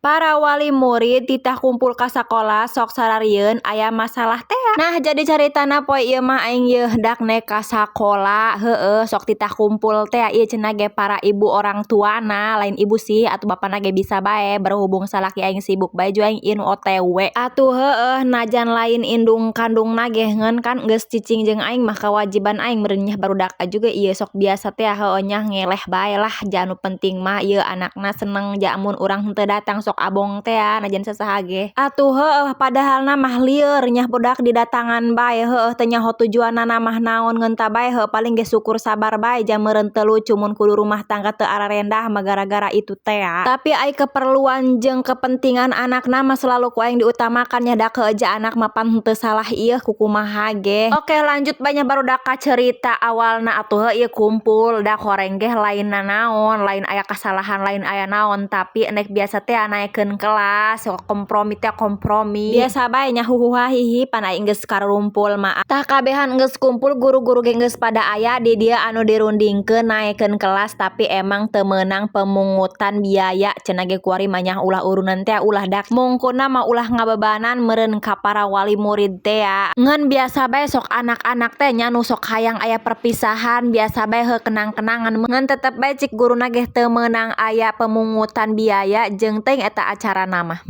Para wali murid titah kumpul ka sakola, sok sararieun aya masalah tea. Nah, jadi caritana poe ieu mah aing yeuh dak nek ka sakola, heueuh, sok titah kumpul tea ieu cenah ge para ibu orang tuana. Lain ibu sih atuh, bapana ge bisa bae. Berhubung salaki aing sibuk bae ju aing ieu nu OTW. Atuh heueuh, najan lain indung kandungna ge, ngeun kan geus cicing jeung aing mah kewajiban aing meureun nya. Barudak juga ieu sok biasa tea, heueuh nya, ngeleh bae lah. Ja nu penting mah ieu anakna seneng. Ja mun urang henteu datang sok abong tea, najan sasaha ge. Atuh heueuh, padahalna mah lieur nya budak didatangan bae, heueuh, teu nyaho tujuanana mah naon, ngeun tah bae. Heueuh, paling ge syukur sabar bae, ja meureun teu lucu mun kudu rumah tangga teu ararendah mah gara-gara itu tea. Tapi ai keperluan jeung kepentingan anakna mah selalu ku aing diutamakan nya, da heueuh, ja anak mah pan henteu salah ieu kukumaha ge. Oke, lanjut bae nya, barudak, ka cerita awalna. Atuh heueuh, ieu kumpul da koreng ge lain nanaon, lain aya kasalahan, lain aya naon, tapi nek biasa teh naekkeun kelas, sok kompromi teh, kompromi biasa bae nya, huhuha hihi, pan aing geus karumpul mah. Tah, kabehan geus kumpul, guru-guru ge geus pada aya di dieu. Anu dirundingkeun naekkeun kelas, tapi emang teu meunang pemungutan biaya cenah ge. Kuari mah nya ulah urunan teh, ulah dak mungkuna mah ulah ngabebanan meureun ka para wali murid teh ya. Ngeun biasa bae, sok anak-anak teh nya nu sok hayang aya perpisahan, biasa bae heuh, kenang-kenangan. Ngeun tetep bae cik guruna ge teu meunang aya pemungutan biaya jeung teuing eta acarana mah.